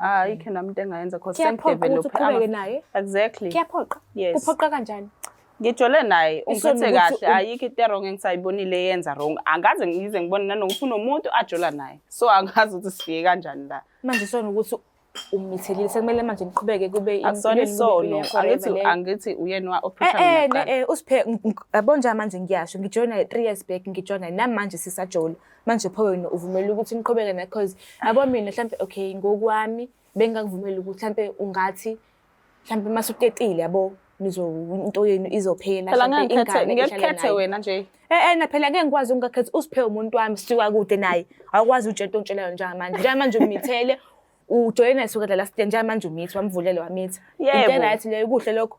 Ayikho nami into engayenza cause Kuyaphoqa ukuthi sengidevelop uqhubeke naye? Exactly. Kuyaphoqa? Yes. Kuphoqa kanjani? Ngijole naye Isono ungiphethe ukuthi kahle, ayikho into e-wrong engisayibonile eyenza wrong. Angaze ngize ngibone nanokuthi unomuntu ajola naye. So angazi ukuthi sifike kanjani la. Manje isona ukuthi umithelile, sekumele manje niqhubeke kube Akusona impilo yenu, kube impilo isono. ya-forever Angithi leyo. angithi uyena Eh wa-approach-a eh mina ne kuqala. usiphe yabo nje manje ngiyasho ngijoyina 3 years back, ngijoyina namanje sisajola. Manje pho wena uvumela ukuthi niqhubeke naye, cause yabo mina mhlambe, okay, ngokwami bengingakuvumeli ukuthi mhlambe ungathi mhlambe mase utetile, yabo, nizo into yenu izophela, Phela mhlambe ngeke ngikhethe ingane ngeke ihlale ngikhethe naye. wena nje. Eh na phela ngeke ngikwazi ukungakhethi, usiphe umuntu wami, sisuka kude naye. Awukwazi utshela into ontshelayo njengamanje. Njengamanje umithele, ujoyina sukela last year, njengamanje umithi wamvulela wamitha. Into Yebo. right leyo, kuhle lokho.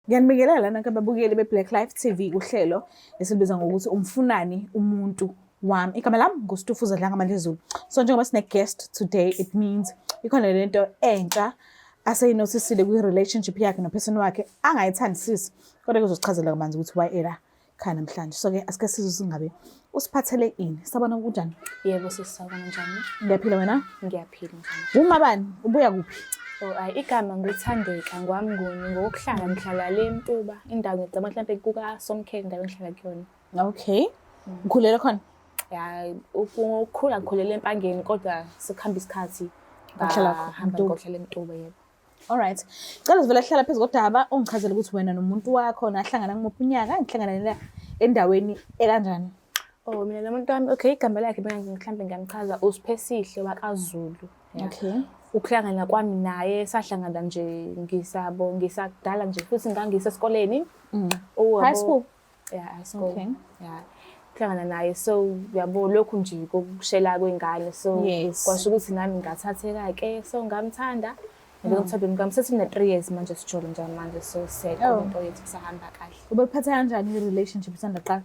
Ngiyanibingelela nonke ababukeli be-Black Life TV kuhlelo esilibiza ngokuthi umfunani umuntu wami. Igama lami nguStufuza Dlangamandlezulu. So njengoba sine-guest today, it means ikhona lento entsha aseyinothisile kwi-relationship yakhe no-person wakhe angayithandisisi. Kodwa kuzochazela kabanzi ukuthi why era khaya namhlanje. So-ke asike sizwe singabe usiphathele ini. Sabona kunjani? Yebo sisi, sawubona, njani? Ngiyaphila, wena? Ngiyaphila, njani? Uma bani? Ubuya kuphi? Oh ayi, igama nguThandeka ngwaMnguni, ngokuhlala ngihlala le Mtuba, indawo ngicabanga mhlambe kuka Somkhele, indawo engihlala kuyona. Okay. Ukhulele khona? Ya, ukukhula ngikhulele eMpangeni, kodwa sekuhamba isikhathi Wahlala khona, ngahamba eMtuba. ngohlala eMtuba, yebo. Alright. Cela sivele sihlala phezu kodaba, ungichazele ukuthi wena nomuntu wakho nahlangana kumuphi unyaka, nihlangana endaweni ekanjani? Oh mina nomuntu wami, okay, igama lakhe mina mhlambe ngiyamchaza, uSiphesihle wakaZulu. Ya. Okay. Ukuhlangana kwami naye, sahlangana nje ngisabo ngisakudala nje futhi ngangisesikoleni. Oh, High yabo. school? Yeah, high school. Okay. Yeah. Kuhlangana naye, so yabo lokhu nje kokushela kwengane, so kwasho ukuthi nami ngathatheka ke, so ngamthanda. Ngimthandweni kwami sesina 3 years manje sijolo njengamanje, so siyaqala into yethu, kusahamba kahle. Ubephatha kanjani i-relationship isanda kuqala?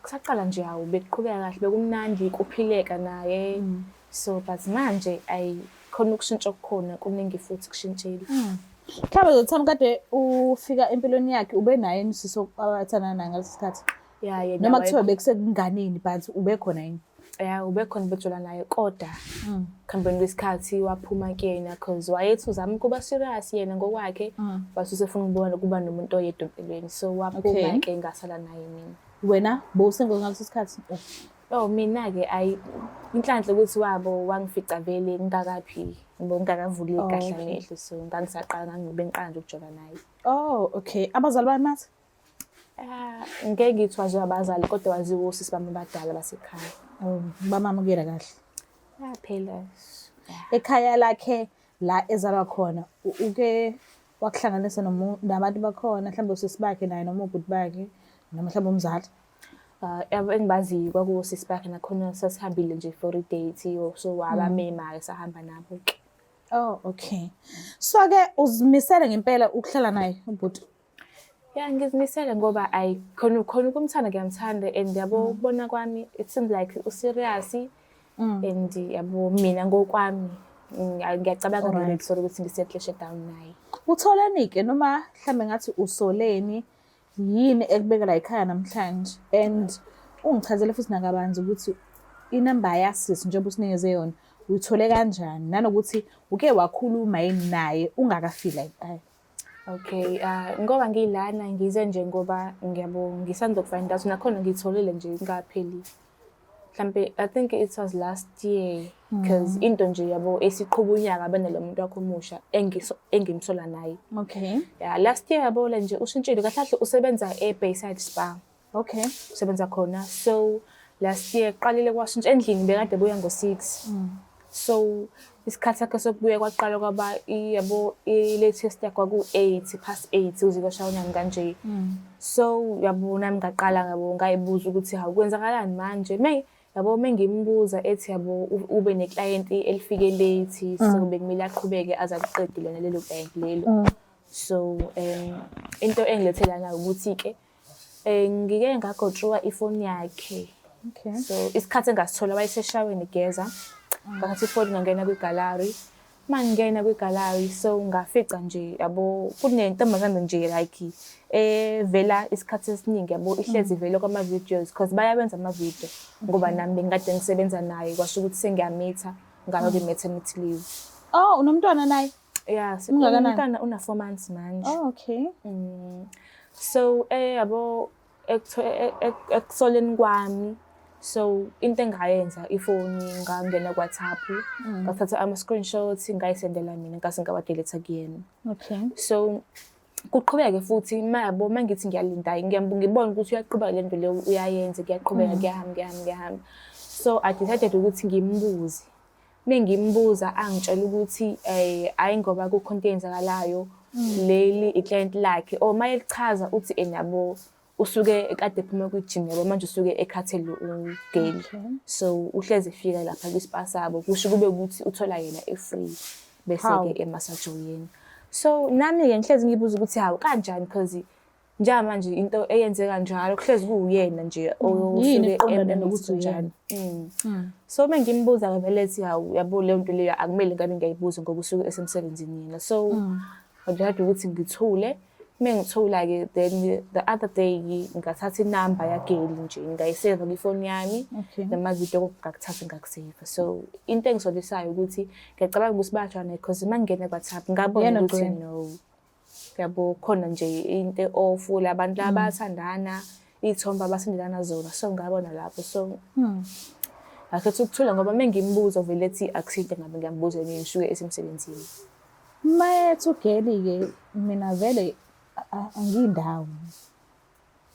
Kusaqala nje, awu, bekuqhubeka kahle, bekumnandi kuphileka naye. So but manje ayi, khona ukushintsha okukhona, kuningi futhi kushintshile. Mhlawumbe the time kade ufika empilweni yakhe ube naye yini usisi awathandana naye ngaleso sikhathi? Ya, yena Noma kuthiwa bekusekunganeni, but ube khona yini? Ya, ubekhona, bejola naye, kodwa kuhambeni kwesikhathi waphuma kuyena cause wayethi uzama ukuba serious yena ngokwakhe, wase usefuna ukubona ukuba nomuntu oyedwa empilweni, so waphuma ke, ngasala naye mina. Wena bowusingle ngaleso sikhathi? Oh mina-ke ayi, inhlanhla ukuthi wabo wangifica vele ngingakaphi, ngoba ngingakavuleki kahle amehlo, so ngangisaqala, ngangibe ngiqala nje ukujola naye. Oh, okay. Abazali bayamazi? Ah, ngeke ngithi waziwa abazali, kodwa waziwa osisi bami abadala basekhaya. Oh, bamamukela kahle. Ya phela. Ekhaya lakhe la ezalwa khona, uke wakuhlanganisa nabantu bakhona, mhlawumbe osisi bakhe naye noma ubhuti bakhe noma mhlawumbe umzali? Engibaziyo kwakuwosisi bakhe, nakhona sasihambile nje for i-date, so wabamema-ke, sahamba nabo-ke. Oh, okay. So-ke uzimisele ngempela ukuhlala naye ubhuti? Ya, ngizimisele ngoba ayi, khona khona ukumthanda ngiyamthanda, and yabo ukubona kwami it seems like userious, and yabo mina ngokwami ngiyacabanga ngiyakuthola ukuthi ngisetleshe down naye. Utholeni-ke noma mhlambe ngathi usoleni, yini ekubeka la ekhaya namhlanje? And ungichazele futhi nakabanzi ukuthi inamba yasisi njengoba usinikeze yona uyithole kanjani, nanokuthi uke wakhuluma yini naye ungakafiki la ekhaya? Okay, ngoba ngilana ngize nje ngoba ngiyabo ngisanda kufind out, nakhona ngitholile nje ngapheli. Mhlambe I think it was last year, because into nje yabo esiqhuba unyaka bene lo muntu wakho omusha engimsola naye. Yeah, last year yabo le nje ushintshile kahle kahle, usebenza e-Bayside Spa. Usebenza khona. So last year qalile kwashintsha endlini, bekade buya ngo-6. So isikhathi sakhe sokubuya kwaqala kwaba yabo i-latest yakhe kwaku-8 past 8 uze koshaya unani kanje. So yabo nami ngaqala yabo ngayibuza ukuthi hawu, kwenzakalani manje? May yabo mengimbuza ethi yabo ube neclient elifike late, so bekumele aqhubeke aze aliqede lona lelo client lelo. So into engilethe lana ukuthi ke ngike ngagotshwa ifoni yakhe. So isikhathi engasithola wayeseshaweni egeza. Ngathatha ifoni ngangena kwigallery. Mangingena kwi-gallery so ngafica nje yabo kunentombazane nje like evela isikhathi esiningi yabo ihlezi ivele kwama-videos cause bayawenza ama-video ngoba nami bengikade ngisebenza naye kwasho ukuthi sengiyamitha ngayo kwi-maternity leave. Oh, unomntwana naye? Yeah, Ungakanani? umntwana una-4 months manje. Oh, okay. So yabo ekusoleni kwami so into engayenza ifoni ngangena ku-WhatsApp ngathatha ama-screenshots ngayisendela mina ngase ngawa-delete kuyena. Okay. So kuqhubeke futhi mayabo mangithi ngiyalinda ngibona ukuthi uyaqhubeka le nto leyo uyayenza kuyaqhubeka kuyahamba kuyahamba kuyahamba. So I decided ukuthi ngimbuze. Mengimbuza angitshela ukuthi hhayi ngoba kukho into eyenzakalayo leli i-client lakhe or uma elichaza uthi enabo usuke kade ephuma kwi-gym yabo manje usuke ekhathele ugeli. So uhlezi efika lapha kwi-spa sabo kusho kube ukuthi uthola yena e-free bese-ke emasaje uyena. So nami-ke ngihlezi ngibuza ukuthi hawu kanjani cause njengamanje into eyenzeka njalo kuhlezi kuwuyena nje Yini osuke eqondane nokuthi njalo. So uma ngimbuza-ke vele ethi hawu yabo leyo nto leyo akumele ngabe ngiyayibuza ngoba usuke esemsebenzini yena. So ngajwayele ukuthi ngithule. Uma ngithula-ke then the other day ngathatha inamba yageli nje ngayiseva kwifoni yami namavidiyo ngakuthatha ngakuseva. So into engisolisayo ukuthi ngiyacabanga ukuthi bayajwayelana because uma ngingena ku-WhatsApp ngabona ukuthi no yabo khona nje into off labantu laba bayathandana iy'thombe abasendelana zona so ngabona lapho so ngakhetha ukuthula ngoba uma ngimbuza vele ethi akusinto engabe ngiyambuza yena ngisuke esemsebenzini. Mayethi ugeli-ke mina vele angiyindawo.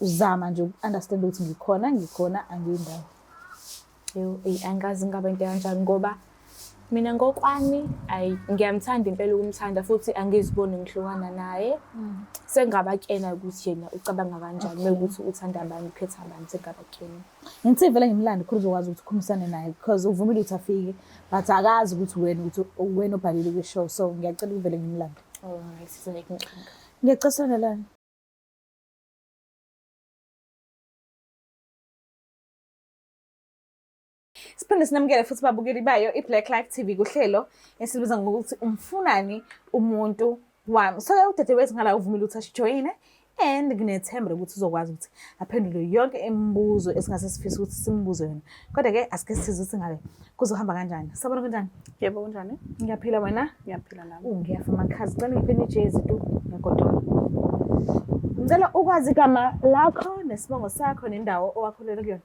Uzama nje uku-understand ukuthi ngikhona ngikhona angiyindawo. Yo, eyi angazi ngaba into kanjani ngoba mina ngokwami ayi ngiyamthanda impela ukumthanda futhi angiziboni ngihlukana naye. Sengaba kuyena ukuthi yena ucabanga kanjani mewukuthi uthanda bani ukhetha bani sengaba kuyena. Ngithi vele ngimlande khona uzokwazi ukuthi ukhulumisane naye because uvumile ukuthi afike but akazi ukuthi wena ukuthi wena obhalile kwi-show so ngiyacela ukuvele ngimlande. Alright, sizeke inkinga. Ngiyacela lana. Siphinde sinamukele futhi babukeli bayo i-Black Life TV kuhlelo esilibiza ngokuthi umfunani umuntu wami. So udadewethu ngala uvumile ukuthi asijoyine and nginethemba lokuthi uzokwazi ukuthi aphendule yonke imibuzo esingase sifise ukuthi simbuze yona. Kodwa-ke asike sizwe ukuthi ngabe kuzohamba kanjani. Sabona kanjani? Yebo, kunjani? Ngiyaphila wena? Ngiyaphila nami. Ngiyafa amakhaza. Cela ngiphe ijezi tu ngiyagodola. Ngicela ukwazi igama lakho nesibongo sakho nendawo owakhulela kuyona.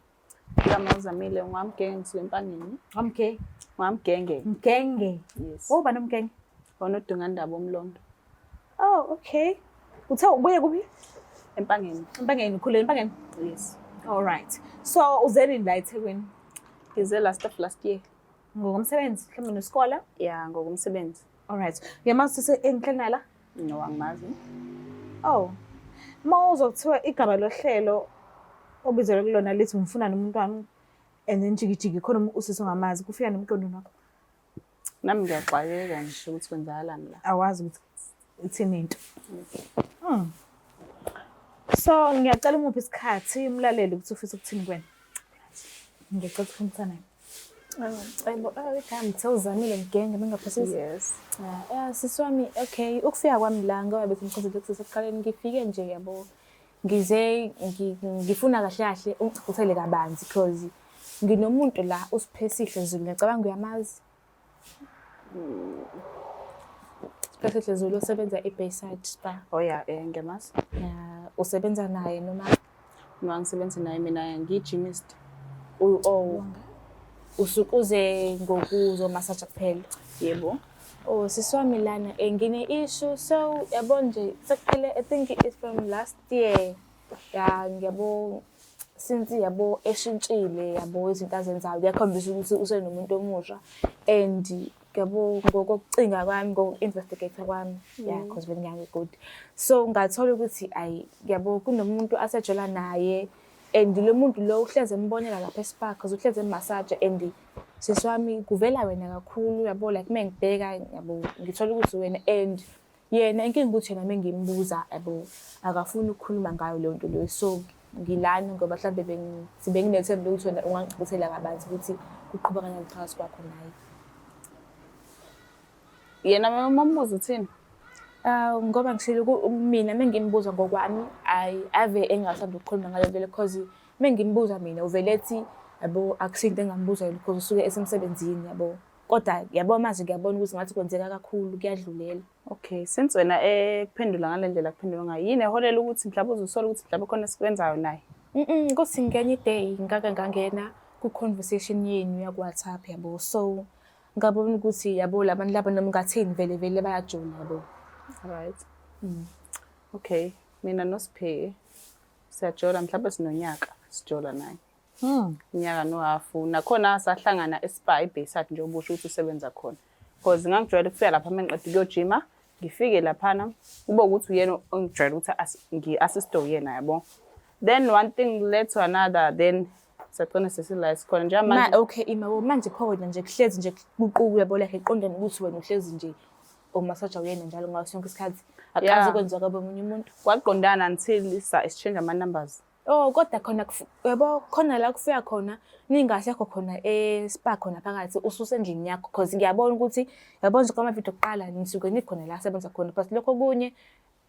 Igama uZamile ngwamgenge ngisuka eMpangeni. Wamge? Ngwamgenge. Mgenge. Yes. Oh, bani uMgenge? Onodungandaba omlondo. Oh, okay. Uthe ubuye kuphi? Empangeni. Empangeni, ukhulele Empangeni? Yes. All right. So uze nini la eThekwini? Ngize last of last year. Ngokomsebenzi, mhlawumbe nesikole? Yeah, ngokomsebenzi. All right. Uyamazi sisi engihleli naye la? No, angimazi. Oh. Uma uzokuthiwa igama lohlelo obizelwe kulona lithi umfunani umuntu wami and then jikijiki khona usisi ongamazi kufika nemqondweni wakho. Nami ngiyaxakeka ngisho ukuthi kwenzakalani la. Awazi ukuthi ithini into. So ngiyacela umuphi isikhathi umlaleli ukuthi ufisa ukuthini kuwena. Ngiyacela ukukhulumisana naye. Cebo, igama ngithe uZamile Mgenge bengaphosisi. Yes. Sisi wami, okay, ukufika kwami la ngoba bese ngichazile kusekuqaleni ngifike nje yabo ngize ngifuna kahle kahle ungixoxele kabanzi because nginomuntu la uSiphesihle Zulu ngiyacabanga uyamazi. Siphesihle Zulu osebenza e-Bayside Spa. Oh yeah, ngiyamazi. Yeah, usebenza naye noma No, angisebenzi naye mina ngiyi-gymist. Oh, usuke uze ngokuzomasaja kuphela. Yebo. Oh, sisi wami lana ngine-issue so yabo nje sekuphele I think it's from last year. Ya ngiyabo since yabo eshintshile yabo izinto azenzayo kuyakhombisa ukuthi usenomuntu omusha and yabo ngokokucinga kwami ngoku-investigate kwami yeah because vele ngiyangigodi. So ngathola ukuthi ayi yabo kunomuntu asejola naye and lo muntu lo uhlezi embonela lapha e-spa cause uhlezi emassage and sisi wami kuvela wena kakhulu yabo like uma ngibheka yabo ngithola ukuthi wena and yena inkinga ukuthi yena mengimbuza yabo akafuni ukukhuluma ngayo leyo nto leyo so ngilana ngoba mhlambe benginethemba lokuthi wena ungangixoxela kabanzi ukuthi kuqhuba kanjani phakathi kwakho naye. Yena mambuza uthini? Ah, ngoba ngishilo mina mengimbuza ngokwami, ayi ave engathanda ukukhuluma ngale nto le, cause mengimbuza mina uvele ethi yabo akusinto engambuza yona because usuke esemsebenzini yabo. Kodwa yabo manje ngiyabona ukuthi ngathi kwenzeka kakhulu, kuyadlulela. Okay, since wena ekuphendula ngale ndlela akuphendula ngayo, yini eholela ukuthi mhlawumbe uzusola ukuthi mhlawumbe khona esikwenzayo naye? Kuthi ngenye i-day ngake ngangena ku-conversation yenu yaku-WhatsApp yabo. So ngabona ukuthi yabo labantu laba noma ungathini vele vele bayajola yabo. Right. Okay, mina noSiphe siyajola, mhlawumbe sinonyaka sijola naye. Unyaka nohafu. Nakhona sahlangana eSpa eBayside, njengoba usho ukuthi usebenza khona. Because ngangijwayele ukufika lapha uma ngiqeda ukuyojima, ngifike laphana kube ukuthi uyena ongijwayele ukuthi ngi-assiste uyena yabo. Then one thing led to another, then sagcina sesila esikhona njengamanje. Ma okay, ima wo manje pho wena nje kuhlezi nje kuquku yabo, like eqondeni ukuthi wena uhlezi nje umasaja uyena njalo ngaso sonke isikhathi. Akaze kwenziwa kabe omunye umuntu. Kwaqondana until sa exchange ama numbers. Oh, kodwa khona yabo khona la kufika khona ningasekho khona e-spa khona phakathi, ususendlini yakho, cause ngiyabona ukuthi yabo nje kwama-video kuqala nisuke nikhona la sebenza khona, but lokho okunye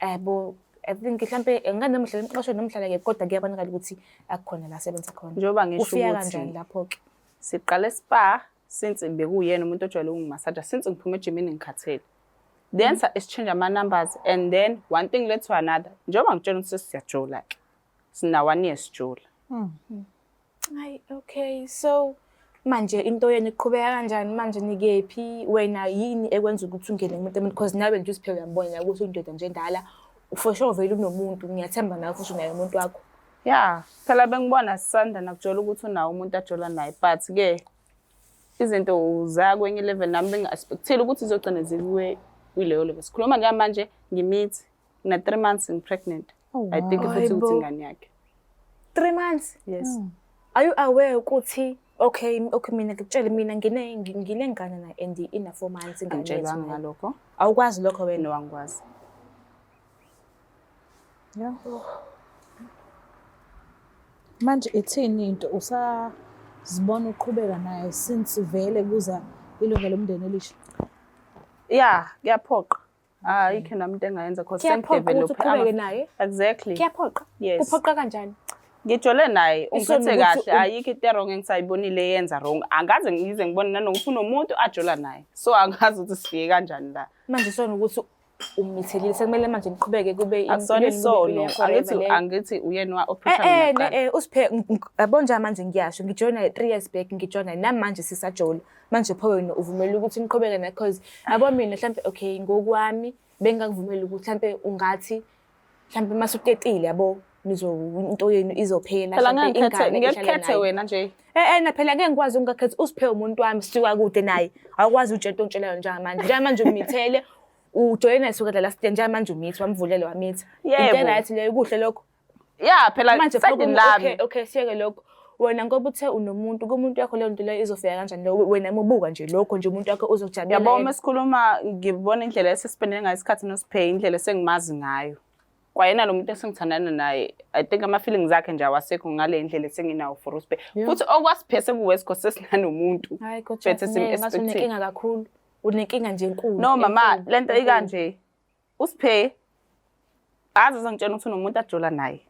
yabo I think mhlampe nganoma uhlala emqashweni noma uhlala kephi, kodwa kuyabonakala ukuthi akukhona la sebenza khona. Njengoba ngisho Ufika ukuthi kanjani lapho-ke? Siqale spa since bekuyena umuntu ojwayele ukungimasaja since ngiphume ejimini ngikhathele. Then sa exchange ama numbers and then one thing led to another. Njengoba ngitshela ukuthi sesiyajola ke. Sina 1 year sijola. Hayi, okay. So manje into yenu iqhubeka kanjani manje, nikephi? Wena yini ekwenza ukuthi ungene kumuntu emuntu, because nawe nje uSiphe uyambona ukuthi uyindoda nje endala. For sure vele unomuntu, ngiyathemba nawe futhi unaye umuntu wakho. Yeah, phela bengibona sisanda nakujola ukuthi unawo umuntu ajola naye, but ke izinto zaya kwenye level nami bengi-expectile ukuthi izogcina zikuwe kuleyo level. Sikhuluma njengamanje ngimithi ngina 3 months ngi-pregnant. Oh, I think wow. futhi ukuthi Hayibo. ingane yakhe. 3 months? Yes. Are you aware ukuthi okay, mina ngikutshele, mina nginengane naye and ina 4 months ingane yethu Angitshelwanga naye. ngalokho. Awukwazi lokho wena? No, angikwazi. Yeah. Manje ithini into, usazibona uqhubeka naye since vele kuza ilunga lomndeni elisha? Yeah, kuyaphoqa. Ayikho nami into engayenza cause Kuyaphoqa ukuthi sengidevelop uqhubeke naye? Exactly. Kuyaphoqa? Yes. Kuphoqa kanjani? Ngijole naye, Isono ungiphethe ukuthi kahle, ayikho into wrong engisayibonile yenza wrong. Angaze ngize ngibone nanokuthi unomuntu ajola naye. So angazi ukuthi sifike kanjani la. Manje sona ukuthi umithelile, sekumele manje niqhubeke kube Akusona impilo yenu, kube isono. impilo ya-forever Angithi leyo. angithi uyena wa-approach Eh mina kuqala. uSiphe yabo nje manje ngiyasho ngijoyina 3 years back, ngijoyina namanje sisajola. Manje pho wena uvumela ukuthi niqhubeke naye, cause yabo mina mhlampe okay ngokwami bengingakuvumeli ukuthi mhlampe ungathi mhlampe masutetile yabo nizo into yenu izophela Phela mhlampe ngeke ngikhethe ingane ngeke ihlale ngikhethe naye. wena nje. Eh na phela ngeke ngikwazi ukungakhethi, uSiphe umuntu wami, sisuka kude naye. Awukwazi utshela into ontshelayo njengamanje. Njengamanje umithele ujoyina sukela last year, njengamanje umithi wamvulela wamitha. Into Yebo. right leyo, kuhle lokho. Yeah, phela Manje side lami. Okay, siyeke lokho. Wena ngoba uthe unomuntu, kumuntu wakho leyo nto leyo izofika kanjani leyo wena mubuka nje lokho nje umuntu wakho uzokujabulela. Yabo yena. uma sikhuluma ngibona indlela esesipendele ngayo isikhathi noSiphe, indlela esengimazi ngayo. Kwayena lo muntu esengithandana naye, I think ama feelings akhe nje awasekho ngale ndlela esenginawo for uSiphe. Futhi okwaSiphe sekuwest cause sesinanomuntu. Hayi kodwa Bethe sim ngathi expecting. unenkinga kakhulu. Unenkinga nje enkulu. No mama, enkulu, lento enkulu. ikanje. uSiphe aze azangitshela ukuthi unomuntu ajola naye.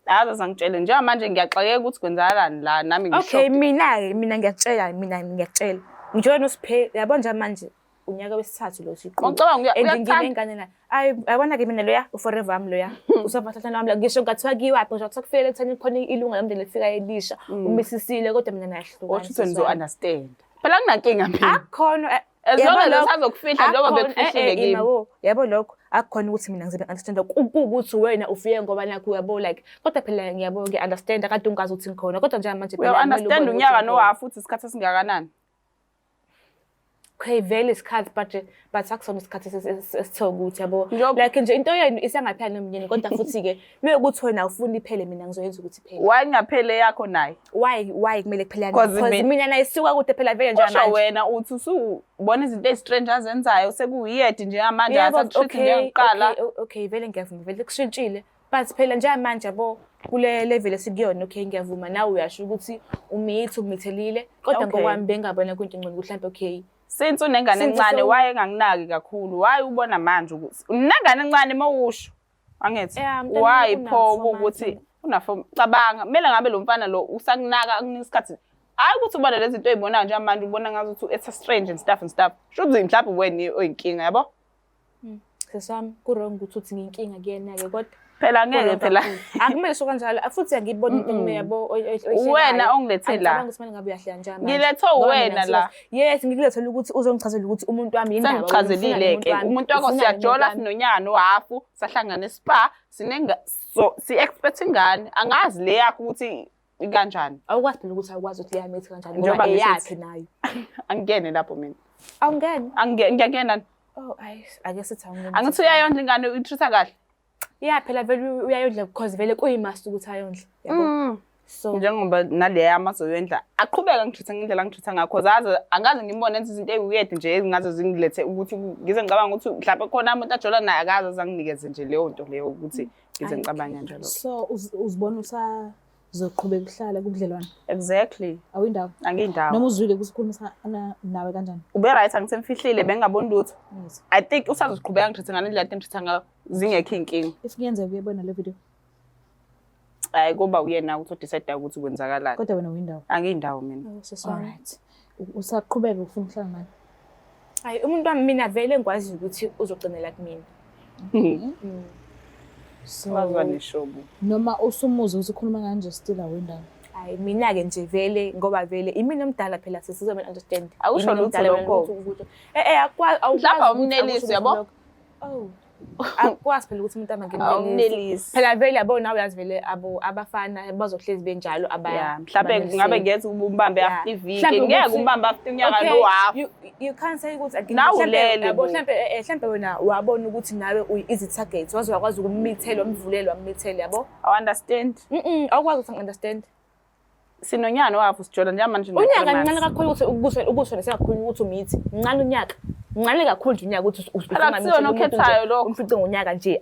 Aze azangitshele njengamanje ngiyaxakeka ukuthi kwenzakalani la nami Okay, ngishocked. mina-ke mina ngiyakutshela, mina ngiyakutshela. Ngijoyina noSiphe, yabo nje manje unyaka wesithathu lo siqulu. Ngicabanga And uyakuthanda. nginengane naye. Ayi, yabona-ke mina loya uforever wami loya. Usabathathana wami la ngisho ngathiwa kiwaphi, ngisho kuthiwa kufikele ekutheni khona ilunga lomndeni lifika elisha. Umisisile kodwa mina naye ahlukane. Osho ukuthi nizo-understand. Phela kunankinga mina. Akukhona As yabo long as lokho, usazokufihla njengoba akukhona, bekufihlile kimi. ima wo, yabo lokho akukhona ukuthi mina ngizobe understand kuwukuthi wena ufike ngoba nakhu uyabo like, kodwa phela ngiyabo ngiya-understand kade ungazi ukuthi ngikhona, kodwa njengamanje phela kumele Uya-understand ubone ukuthi unyaka ngikhona. nohafu uthi isikhathi esingakanani? Okay, vele isikhathi but akusona isikhathi esithe ukuthi yabo. Like nje into yenu isengaphela nomnyeni, kodwa futhi-ke mekuthi wena awufuni iphele, mina ngizoyenza ukuthi iphele. Why ingaphele yakho naye? Why kumele kuphele yami? Cause Because mina naye sisuka kude phela vele Kusho njengamanje. wena uthi usubona izinto ezi-strange azenzayo, sekuweird njengamanje, Yebo, akasakutreat okay, njengakuqala. okay, vele ngiyavuma, vele kushintshile. But phela njengamanje yabo kule level esikuyona, okay ngiyavuma nawe uyasho ukuthi umithi umithelile, kodwa Okay. ngokwami bengabona kuyinto engcono ukuthi mhlampe okay Since unengane Since encane, so- why enganginaki kakhulu? Why ubona manje ukuthi unengane encane mawusho? Angithi Yeah, mntana why una pho 4 ukuthi months. una 4, cabanga kumele ngabe lo mfana lo usakunaka, akunika isikhathi. Hayi ukuthi ubona lezi zinto ey'bonayo njengamanje, ubona ngathi ukuthi it's a strange and stuff and stuff. Shuthi mhlawumbe wena oyinkinga, yabo? Sesami, ku-wrong ukuthi uthi ngiyinkinga kuyena-ke, kodwa Phela ngeke ku-wrong phela. kakhulu. Akumele sho kanjalo, futhi angiyiboni into kumele, yabo, oyihlekayo. Wena ongilethe la. Angicabangi ukuthi kumele ngabe uyahleka njengamanje. Ngilethwe Ngoba uwena mina la. Yes, ngikulethele ukuthi uzongichazela ukuthi umuntu wami yindaba, wena ufunani Sengichazelile-ke wami, umuntu wakho, ufunani siyajola, umuntu wami. sinonyaka nohafu, sahlangana e-spa, sinenga, so si-expect ingane. Angazi le yakho ukuthi ikanjani. Awukwazi phela ukuthi, awukwazi ukuthi leyamithi kanjani Njengoba ngoba ngisho eyakhe nayo. Angingene lapho mina. Awungeni. Ngiyangena. Oh, ayi, ake sithi awungeni. Angithi uyayondla ingane, uyi-treat-a kahle. Yeah, phela vele uyayondla because vele kuyi-must ukuthi ayondle. Yabo. So Njengoba naleya amazoyondla, aqhubeka ngi-treat-a ngendlela angi-treat-a ngakho, zaze angaze ngimbone enza izinto eyi-weird nje ezingaze zingilethe ukuthi ngize ngicabanga ukuthi mhlawumbe khona umuntu ajola naye, akaze azanginikeze nje leyo nto leyo ukuthi ngize ngicabange kanjalo. So uzibona usazoqhubeka uhlala kubudlelwane? Exactly. Awuyindawo? Angiyindawo. Noma uzwile ukuthi ukhulumisa nawe kanjani? Ube right, angisemfihlile, bengingaboni lutho. I think usazoqhubeka ngi-treat-e ngale ndlela ngi-treat-a ngayo, zingekho iy'nkinga. If kuyenzeka uyabona le video? Hhayi, kuba uyena ukuthi o-decide ukuthi kwenzakalani. Kodwa wena uyindawo? Angiyindawo mina. Oh, sisi wami. Alright. Usaqhubeka ufuna ukuhlala naye? Hayi, umuntu wami mina vele ngikwazi ukuthi uzogcinela kumina. So Waziwa neshobu. Noma usumuze ukuthi ukhuluma kanje, still awuyindawo? Hayi, mina-ke nje vele ngoba vele imina omdala phela, sisizomele understand. Akusho Imina lutho omdala wena lokho. Akwazi, awukwazi Mhlawumbe ukuthi awumnelisi, akusho yabo? lokho. Oh. Akwazi phela ukuthi umuntu angangenelisi. Awumnelisi. Phela vele yabo, nawe uyazi vele abo abafana bazohlezi benjalo Ya, mhlawumbe ngabe ngenza ukuba umbambe Yeah. after iviki. Mhlawumbe Ngeke ukuthi- umbambe after unyaka Okay, nohafu. you can't say ukuthi Nawe mhlambe, ulele yabo, bo. mhlambe wena wabona ukuthi nawe uyi-easy target, waze wakwazi ukummithela, wamvulela, wammithela, yabo. I understand. Awukwazi ukuthi ngi-understand. Sinonyaka nohafu sijola njengamanje. Unyaka 3 months. mncane kakhulu ukuthi ukusho ukusho nesekakhulu ukuthi umithi. Mncane unyaka. Mncane kakhulu nje unyaka ukuthi Phela akusiwona okhethayo lokho. Umfice ngonyaka nje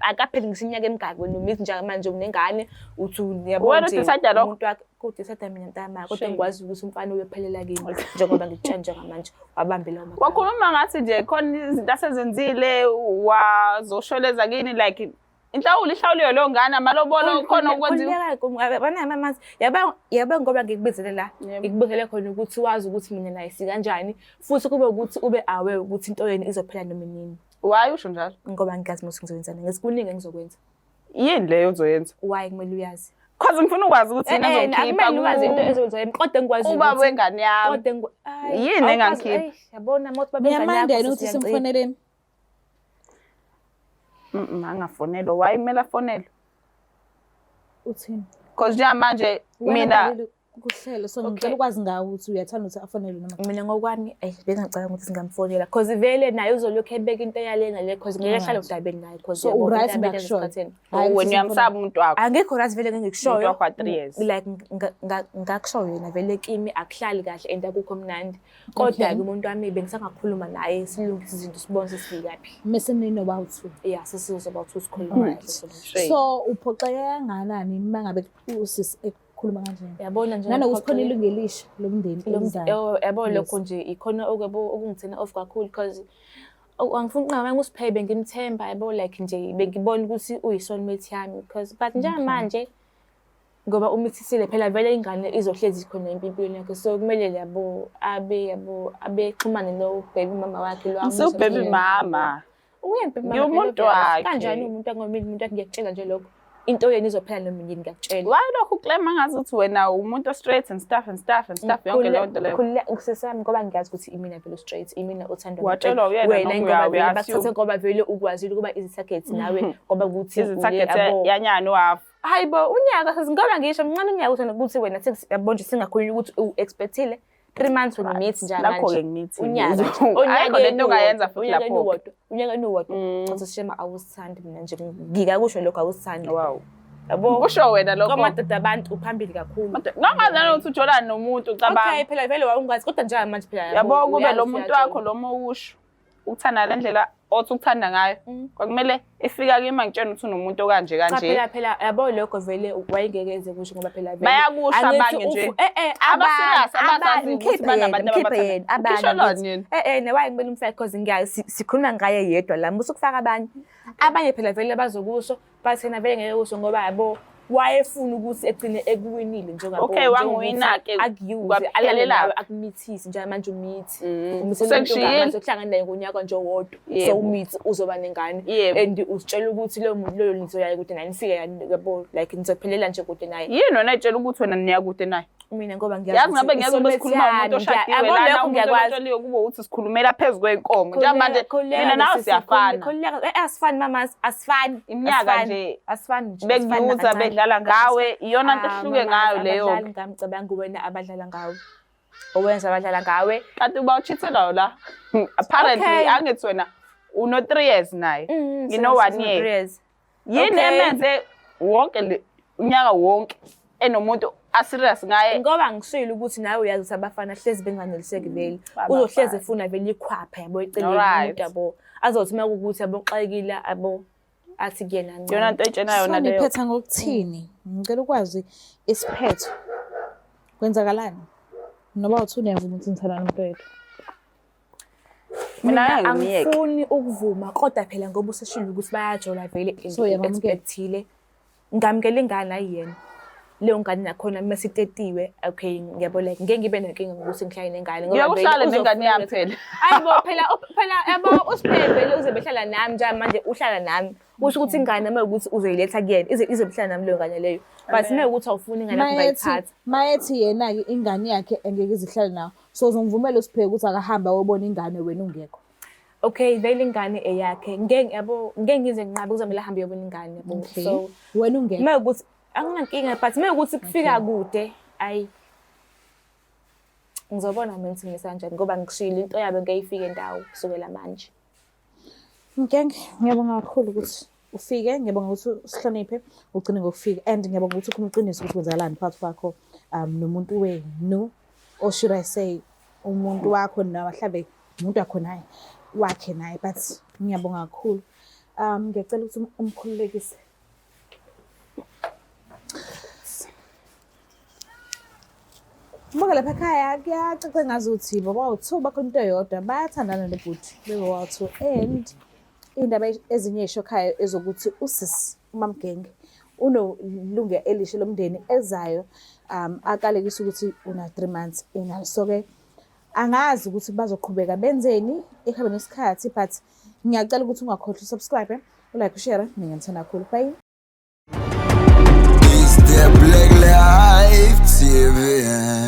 akapheli ngisho iminyaka emingaki wena umithi njengamanje unengane, uthi uyabona Wena nje u-decide lokho? umuntu wakhe ku-decide mina mntama, kodwa Shame. ngikwazi ukuthi umfana uyophelela kimi njengoba ngikutshela njengamanje wabambe lawo magama. Wakhuluma ngathi nje khona izinto asezenzile, wazosholeza kini, like inhlawulo ihlawuliwe leyo ngane, amalobolo khona okwenziwa. Banamamanzi, yabo yabo, ngoba ngikubizele la, Yebo. ngikubizele khona ukuthi wazi ukuthi mina naye sikanjani, futhi kube ukuthi ube aware ukuthi into yeni izophela noma nini. Why usho njalo? Ngoba ngiyazi ukuthi ngizoyenzani, ngesikuningi engizokwenza. Yini leyo ozoyenza? Why kumele uyazi? Cause ngifuna ukwazi ukuthi yini Eh, azokhipha akumele uwazi into ezoyenza yimi, kodwa engikwaziyo ubaba ukuthi wengane yami. kodwa Ayi, Yini awukwazi- engangikhipha? Ayi, yabona mothi baba wengane Niyamanda yakho yini ukuthi sesiyacika. simfoneleni? Angafonelwa. Why kumele afonelwe? Uthini? Cause njengamanje Wena mina ubhalile kuhlelo, so ngicela ukwazi ngawe ukuthi uyathanda ukuthi afonelwe noma Mina ngokwami, eyi, bengingacabanga ukuthi singamfonela cause vele naye uzolokhu ebeka into yale nale, cause ngeke ahlale udabeni naye cause So uyabo, u-right into abeka ngakushoyo? esikhathini. Hhayi, wena uyamsaba umuntu wakho. Angikho right vele ngengikushoyo. Umuntu wakho wa 3 years. Like ngakushoyo yena vele kimi akuhlali kahle and akukho mnandi, kodwa-ke umuntu wami bengisangakhuluma naye, silungise izinto, sibone sesifikaphi. Mese ninobawu-two. Ya, sesizoba two, sikhuluma kahle. Shame. So uphoxeke kangakanani uma ngabe usisi ekukhuluma kanjena? Yabona nje Nanokuthi khona ilungu elisha lomndeni elizayo. Yabo, Yes. lokho nje ikhona okwabo okungithena off kakhulu because angifuni ukunqaba ngusiphe, bengimthemba, yabo, like nje bengibona ukuthi uyi-soulmate yami because, but njengamanje ngoba umithisile phela vele ingane izohlezi khona empilweni yakhe, so kumele, yabo, abe, yabo, abe xhumane no-baby mama wakhe lo. Ngisu-baby mama. Uyena baby mama. Ngiwumuntu Phela, obvious. wakhe. Kanjani umuntu angomile umuntu wakhe? Ngiyakutshela nje lokho, into yeni izophela noma yini, ngiyakutshela. Why lokhu uklema ngazi ukuthi wena umuntu straight and stuff and stuff and stuff, yonke leyo nto leyo? Kusesami ngoba ngiyazi ukuthi imina vele straight, imina othandwa. Watshelwa uyena Wena noma ngoba vele uya-assume? bakuthathe ngoba vele ukwazile ukuba izi-target nawe ngoba ukuthi Izi-target yabo. yanyana nohafu. Hayi bo, unyaka ngoba ngisho mncane unyaka ukuthi wena yabo nje singakhulumi ukuthi u-expectile 3 months wena umithi njengamanje. Lapho-ke ngimithi. Unyaka nje. Ayikho lento ongayenza futhi Unyakeni lapho-ke. uwodwa, unyakeni uwodwa. Uthi shema awusithandi, mina nje ngikakusho lokho, awusithandi. Wow. Yabo. Kusho wena lokho. Kwamadoda abantu uphambili kakhulu. Nongazi nanokuthi ujolana nomuntu, ucabanga. Okay, phela vele wawungazi, kodwa njengamanje phela Yabo, kube uyazi lo muntu uyajola. wakho lo mowusho ukuthanda le ndlela. Othi ukuthanda ngayo kwakumele efika kimi angitshena ukuthi unomuntu okanje Cha kanje. phela phela yabo lokho vele wayengeke eze kusho ngoba phela vele Bayakusho angithi abanye nje. Eh Aba-serious, abazaziyo ukuthi mkhiphe yena, banabantu mkhiphe ababathandayo. yena, abanye Ukhishelwani angithi. yena? Eh eh nawaye kumele umfake cause sikhuluma ngaye yedwa la musa ukufaka abanye. Abanye phela vele bazokusho but yena vele ngeke kusho ngoba yabo wayefuna ukuthi egcine ekuwinile njengabo. Okay, wangiwina-ke, akuyuze kwaphelela. alale nawe akumithise njengamanje umithi. Umithe umuntu Sekushiyile. ongamanje ukuhlangana naye ngonyaka nje owodwa. So umithi uzoba nengane and uzitshela ukuthi loyo muntu loyo nizoya kude naye nifike yabo like nizophelela nje kude naye. Yini wena etshela ukuthi wena niya kude naye? Mina ngoba ngiyazi Yazi ngabe ukuthi ngeke ube sikhuluma i-soulmate umuntu yami, oshadiwe yabo lana, lokho umuntu ngiyakwazi. olotsholiwe kube ukuthi sikhulumela phezu kwenkomo. Njengamanje mina nawe siyafana. Khululeka, asifani mama, asifani. Iminyaka Asifani, nje asifani nje, asifani bekuyuza nakancane. bedlala ngawe, iyona nto Ah, ehluke mama, ngayo leyo. abadlali ngami, cabanga wena abadlala ngawe. Owenza abadlala ngawe. Kanti uba uchithelayo la. Apparently angithi wena uno 3 years naye. Ngino 1 year. 3 years. Yini emenze wonke le unyaka wonke enomuntu a-serious ngaye? Ngoba ngishilo ukuthi nawe uyazi ukuthi abafana hlezi benganeliseki vele. Abafana. Uzohlezi efuna vele ikhwapha yabo eceleni umuntu yabo. Azothi uma kuwukuthi yabo uxakekile yabo athi kuyena ncane. Yona nto oyitshena So yona leyo. niphetha ngokuthini? Ngicela ukwazi isiphetho. Kwenzakalani? Noba uthi uniyavuma ukuthi nithandana nomuntu oyedwa. Mina Mina ngeke ngimyeke. angifuni ukuvuma kodwa phela ngoba useshilo ukuthi bayajola vele and So uyamamukela? expect-ile. Ngamukela ingane ayiyena. Leyo ngane nakhona uma sitetiwe okay ngiyabo like ngeke ngibe nenkinga ngokuthi ngihlale nengane ngoba vele Uyokuhlala nengane uzofuna yami ukuthi- phela. Hayi bo phela phela yabo uSiphe vele uzobe ehlala nami njengamanje uhlala nami. Kusho ukuthi ingane uma ukuthi uzoyiletha kuyena ize izobe ihlala nami leyo ngane leyo. But uma ukuthi awufuni ingane yakho Mayethi ungayithatha. mayethi yena-ke ingane yakhe angeke izihlale nawo. So uzomvumela uSiphe ukuthi akahambe ayobona ingane wena ungekho. Okay vele ingane eyakhe ngeke yabo ngeke ngize nginqabe kuzomele ahambe uyobona ingane yabo. So Wena ungekho. uma ukuthi anginankinga but uma ukuthi kufika kude ayi ngizobona mina ukuthi ngimisa kanjani ngoba ngishilo into yabo ngeke ifike ndawo kusukela manje. Mgenge, ngiyabonga kakhulu ukuthi ufike, ngiyabonga ukuthi usihloniphe, ugcine ngokufika and ngiyabonga ukuthi ukhuluma iqiniso ukuthi kwenzakalani phakathi kwakho nomuntu wenu or should I say umuntu wakho noma mhlambe umuntu wakho naye wakhe naye but ngiyabonga kakhulu. Ngiyacela ukuthi umkhululekise. Buka lapha ekhaya kuyacaca ngazuthi bobawu-two bakhona into eyodwa bayathandana nobhuti bebobawu-two and iy'ndaba ezinye ey'shokhayo ezokuthi usisi uMamgenge unelunga elisha lomndeni ezayo akalekisa ukuthi una-3 months enalo. So-ke angazi ukuthi bazoqhubeka benzeni ekuhambeni kwesikhathi but ngiyacela ukuthi ungakhohlwa usubscribe, ulike, ushare. Mina ngithanda kakhulu. Bye. It's the Black Life TV.